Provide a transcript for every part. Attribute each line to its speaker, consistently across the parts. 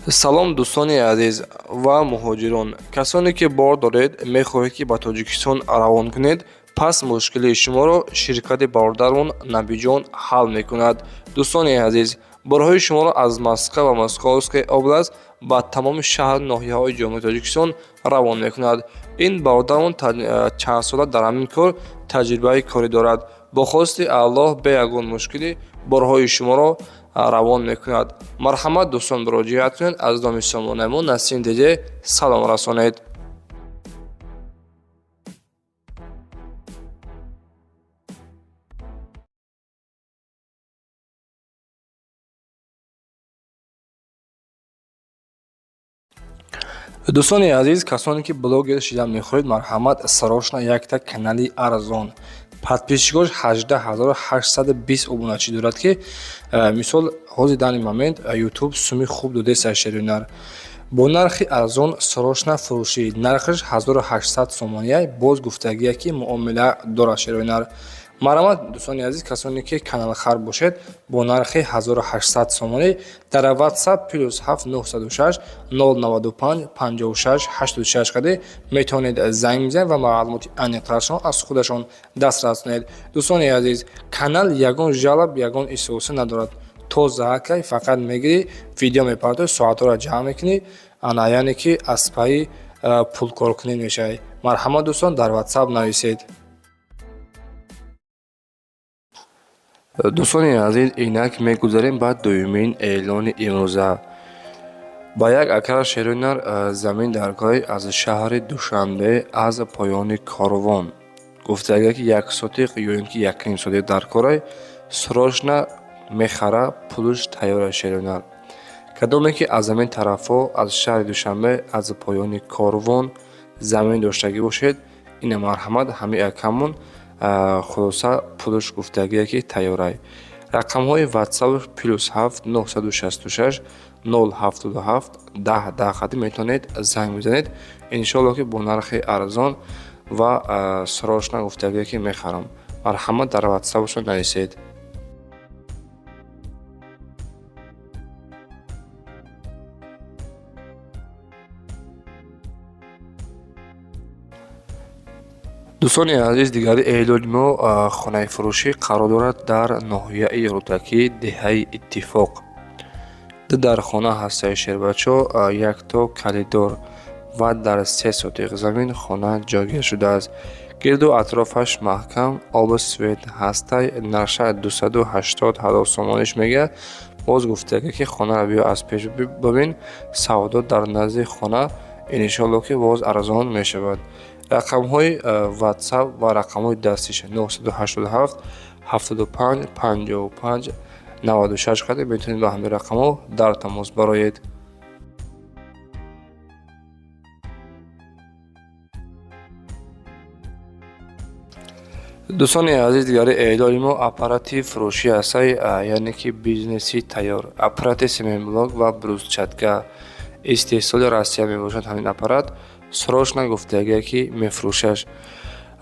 Speaker 1: Салом, дӯстони азиз ва муҳоҷирон, касоне ки бор доред, мехоҳед, ки ба Тоҷикистон равон кунед. Пас мушкилии шуморо ширкати бародармон Набиҷон ҳал мекунад. Дӯстони азиз, борҳои шуморо аз Москва ва Московская область ба тамоми шаҳру ноҳияҳои Ҷумҳурии Тоҷикистон равон мекунад. Ин бародармон чандсола дар ҳамин кор таҷрибаи корӣ дорад. Бо хости Аллоҳ, бе ягон мушкилӣ борҳои шуморо равон мекунад. Марҳамат, дӯстон, муроҷиат кунед. Аз номи сомонаи мо Насим Деже салом расонед. Дӯстони азиз, касоне ки блогер шидан мехоҳед, марҳамат, срочно якта канали арзон, подписчикош 18 820 обуначӣ дорад, ки мисол ҳозир данный момент Ютуб суми хуб додеста. Шеринар бо нархи арзон срочно фурӯшӣ, нархаш 1800 сомония, боз гуфтагие, ки муомила дорад. Шеринар, марҳамат, дӯстони азиз, касоне ки каналхар бошед, бо нархи 1800 сомонӣ дар WhatsApp +7 906 095 56 86 қади метавонед занг бизанед ва маълумоти аниқтарашон аз худашон дастрас кунед. Дӯстони азиз, канал ягон жалоб, ягон исоса надорад, тоза акай. Фақат мегирӣ, видео мепартоӣ, соатҳоро ҷамъ мекунӣ, ана, яъне ки аз пайи пулкоркунӣ мешавӣ. Марҳамат, дӯстон, дар WhatsApp нависед. Дӯстони азиз, инак мегузарем ба дуюмин эълони имрӯза. Ба як акара шеринар замин дар кори аз шаҳри Душанбе, аз поёни Корвон гуфтага, ки як сотиқ ё ин ки якним сотиқ дар корай, срочно мехара, пулш тайёра. Шеринар, кадоме ки аз ҳамин тарафҳо, аз шаҳри Душанбе, аз поёни Корвон замин доштагӣ бошед, ина, марҳамат, ҳамин акамон хулоса пулш гуфтагие, ки тайёрай. Рақамҳои WhatsApp +7 966 077 10 10 қади метавонед занг бизанед. Иншоалло, ки бо нархи арзон ва срочно гуфтагие, ки мехарам. Марҳамат, дар WhatsAppшон нависед. Дӯстони азиз, дигари эълони мо хонаи фурӯшӣ қарор дорад дар ноҳияи Рӯдакӣ, деҳаи Иттифоқ. Ду дар хона ҳастаи, шербачо, якто коридор ва дар 3 сотиқ замин хона ҷойгир шудааст. Гирду атрофаш маҳкам, обу свет ҳастай. Нархша 280 000 сомониш мегӯяд. Боз гуфтага, ки хонаро биё, аз пеш бибин, савдо дар назди хона, иншоалло, ки боз арзон мешавад. Рақамҳои WhatsApp ва рақамҳои дастиша 987 75 55 96 қади метавонед ба ҳамин рақамҳо дар тамос бароед. Дӯстони азиз, дигари эълони мо аппарати фурӯшӣ ҳастай, яъне ки бизнеси тайёр, аппарати семенблок ва брусчатка, истеҳсоли Россия мебошад. Ҳамин аппарат срочно гуфтагие, ки мефурӯшаш.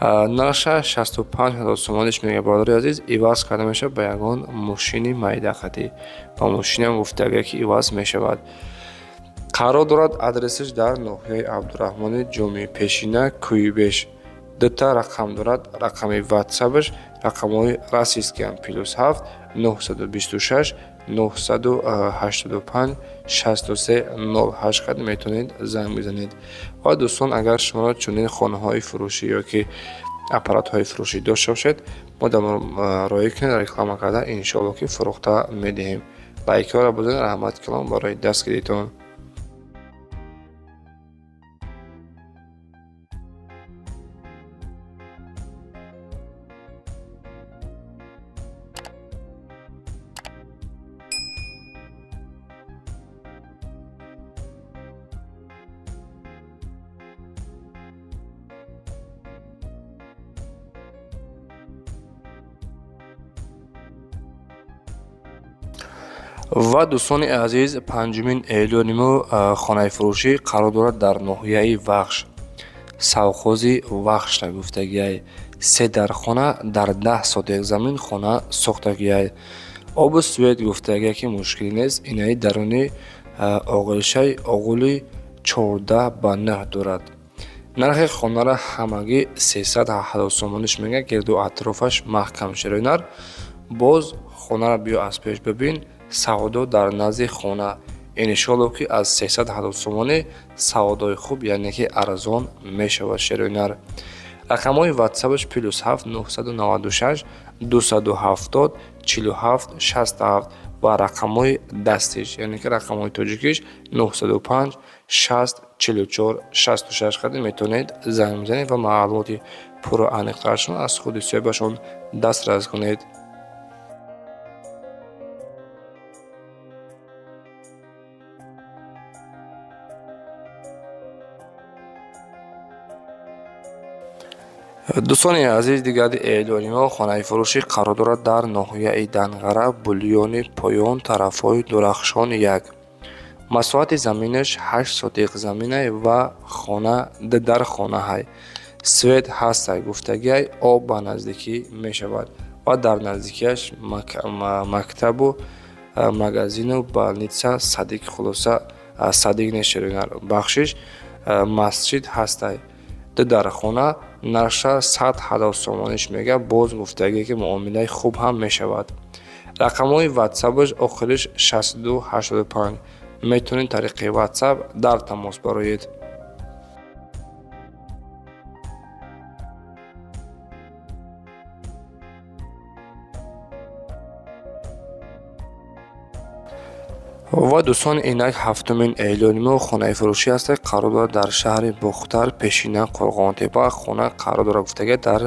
Speaker 1: Нархша 65 000 сомониш мега. Бародари азиз, иваз карда мешавад ба ягон мошини майдақатӣ, ба мошиниам гуфтагие, ки иваз мешавад. Қарор дорад адресаш дар ноҳияи Абдураҳмони Ҷомӣ, пешина Кӯйбеш. Дута рақам дорад рақами ватсапаш, рақамҳои российскиам +7 926 985 63 08 қад метавонед занг бизанед. Ва дӯстон, агар шуморо чунин хонаҳои фурӯшӣ ё ки аппаратҳои фурӯшӣ дошта бошед, мо дар роҳӣ кунед, реклама карда, иншоалло, ки фурӯхта медиҳем. Лайкҳоро бизанед. Раҳмати калон барои дастгиритон. Ва дӯстони азиз, панҷумин эълони мо хонаи фурӯшӣ қарор дорад дар ноҳияи Вахш, совхози Вахшра гуфтагиай. Се дар хона дар 10 сотиқ замин хона сохтагиай. Обу свет гуфтагия, ки мушкилӣ нест. Инаи даруни Оғилшаи оғули 14 ба 9 дорад. Нархи хонаро ҳамагӣ 300 000 сомониш мега, гирду атрофаш маҳкам, шерои. Боз хонаро биё аз пеш бибин, савдо дар назди хона. Иншоалло, ки аз 300 000 сомонӣ савдои хуб, яъне ки арзон мешавад, шерои нар. Рақамҳои ватсапаш +7 996 270 47 67 ва рақамҳои дастиш, яъне ки рақамҳои тоҷикиш 905 60 44 66 қадим метавонед занг бизанед ва маълумоти пурра аниқтарашон аз худи соҳибашон дастрас кунед. Дӯстони азиз, дигари эълони мо: хонаи фурӯшӣ қарор дорад дар ноҳияи Данғара, Булёни поён, тарафҳои Дурахшон 1. Масоҳати заминаш 8 сотих заминай ва хона дар хонаҳай. Свет ҳастай, гуфтагиай, об ба наздикӣ мешавад ва дар наздикиаш мактабу магазину больница, садик, хулоса, садик не, бахшиш, масҷид ҳастай. Ду дар хона, нархша 100 000 сомониш мега, боз гуфтагие, ки муомилаи хуб ҳам мешавад. Рақамҳои ватсапаш охириш 62 85, метавонед тариқи ватсап дар тамос бароед. Ва дӯстон, инак ҳафтумин эълони мо: хонаи фурӯшӣ ҳаст, қарор дорад дар шаҳри Бохтар, пешина Қурғонтепа. Хона қарор дорад, гуфтага, дар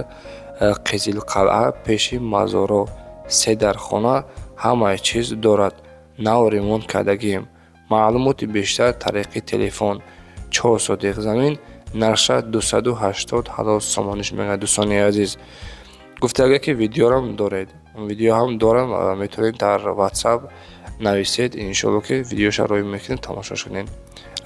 Speaker 1: Қизилқалъа, пеши мазоро. Се дар хона, ҳамаи чиз дорад, нав ремонт кардагием. Маълумоти бештар тариқи телефон. 4 сотих замин, нархша 280 000 сомониш мегӯяд. Дӯстони азиз, гуфтага, ки видеорам доред, видео ҳам дорам, метавонед дар ватсап нависед, иншоалло, ки видеоша роӣ мекунем, тамошош кунед.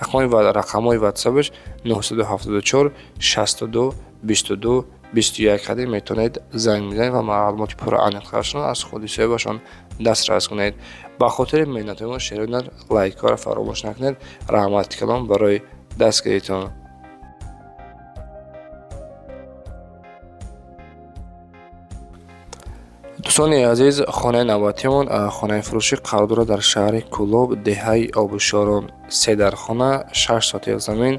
Speaker 1: Рақамҳои ватсапаш 974 62 22 21 қадим метавонед занг бизанед ва маълумоти пурра аниқтарашонро аз худи соҳибашон дастрас кунед. Ба хотири меҳнатҳои мо, шерои нар, лайкҳоро фаромӯш накунед. Раҳмати калом барои дастгиритон. Дӯстони азиз, хонаи навбатиамон: хонаи фурӯшӣ қарор дорад дар шаҳри Кӯлоб, деҳаи Обушорон. Се дар хона, 6 сотих замин,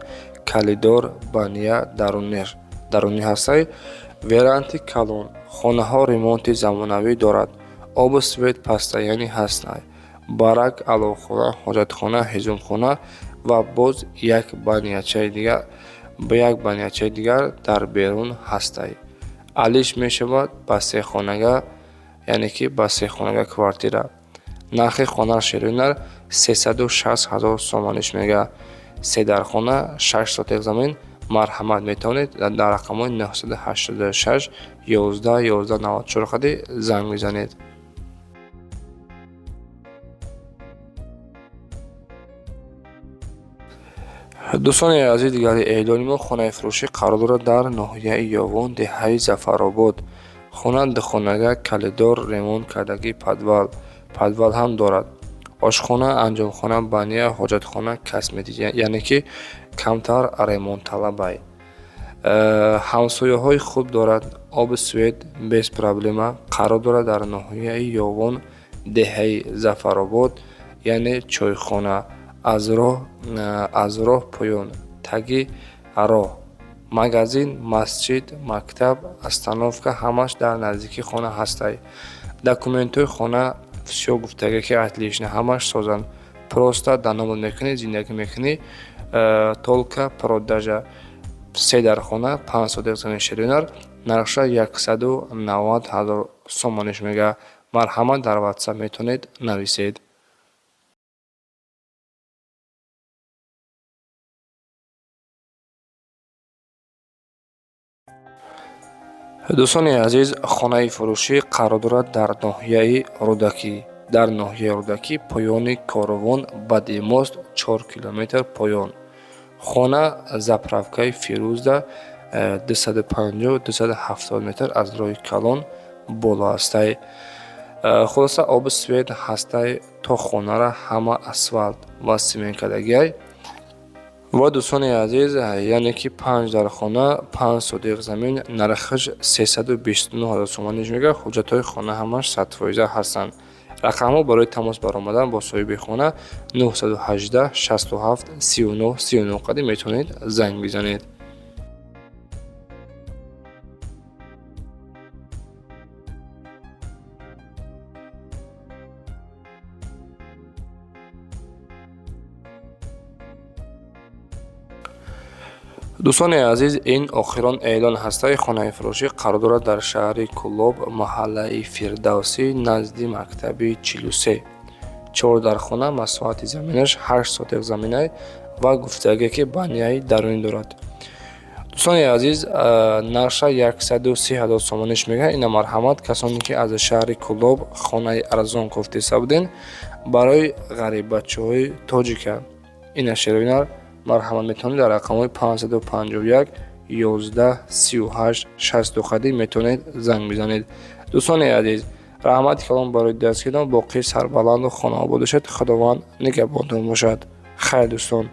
Speaker 1: коридор, баня дарунӣ ҳастай, веранди калон. Хонаҳо ремонти замонавӣ дорад, обу свет постоянный ҳастай, барак, аловхона, ҳоҷатхона, ҳезумхона ва боз як банячаи дигар, як банячаи дигар дар берун ҳастай. Алиш мешавад ба сехонага, яъне ки ба сехонага квартира. Нархи хонаро, шерои нар, 360 000 сомониш мега. Се дар хона, 6 сотих замин. Марҳамат, метавонед дар рақамҳои 986 11 11 94 қади занг бизанед. Дӯстони азиз, дигари эълони мо: хонаи фурӯшӣ қарор дорад дар ноҳияи Ёвон, деҳаи Зафаробод. Хона духонага, коридор, ремонт кардагӣ, подвал ҳам дорад, ошхона, анҷомхона, баня, ҳоҷатхона, косметик, яъне ки камтар ремонтталабай. Ҳамсояҳои хуб дорад, обу свет без проблема. Қарор дорад дар ноҳияи Ёвон, деҳаи Зафаробод, яъне чойхона аз роҳ поён, таги роҳ. Магазин, масҷид, мактаб, остановка ҳамаш дар наздикии хона ҳастай. Документҳои хона всё, гуфтага, ки отлично, ҳамаш созанд, просто да номат мекунӣ, зиндагӣ мекунӣ, только продажа. Се дар хона, 5 сотих замин, шерои нар, нархша 190 000 сомониш мега. Марҳамат, дар ватсап метавонед нависед. Дӯстони азиз, хонаи фурӯшӣ қарор дорад дар ноҳияи Рӯдакӣ. Дар ноҳияи Рӯдакӣ, поёни Корвон, баъди мост 4 километр поён. Хона заправкаи Фирӯзда 250-270 метр аз роҳи калон боло ҳастай. Хулоса, обу свет ҳастай. То хонара ҳама асфалт ва симент кардагиай. Ва, дӯстони азиз, яъне ки панҷ дар хона, 5 сотих замин, нархаш 329 000 сомонӣ мегӯяд. Ҳуҷҷатҳои хона ҳамаш 100% ҳастанд. Рақамҳо барои тамос баромадан бо соҳиби хона 918 67 39 39 қадим метавонед занг бизанед. Дӯстони азиз, ин охирон эълон ҳастаи хонаи фурӯшӣ қарор дорад дар шаҳри Кӯлоб, маҳаллаи Фирдавсӣ, назди мактаби 43. Чор дар хона, масоҳати заминаш 8 сотих заминай ва гуфтагие ки баняи дарунӣ дорад. Дӯстони азиз, нархша 130 000 сомониш мегӯяд. Ина, марҳамат, касоне ки аз шаҳри Кӯлоб хонаи арзон кофтиста буден барои ғариббачаҳои тоҷика, ина шероинар, марҳамат, метавонед дар рақамҳои 551 11 38 60 қадим метавонед занг бизанед. Дӯстони азиз, раҳмати калон барои дастгиритон. Боқӣ сарбаланду хонаобод бошед. Худованд нигаҳбонтон бошад. Хайр, дӯстон.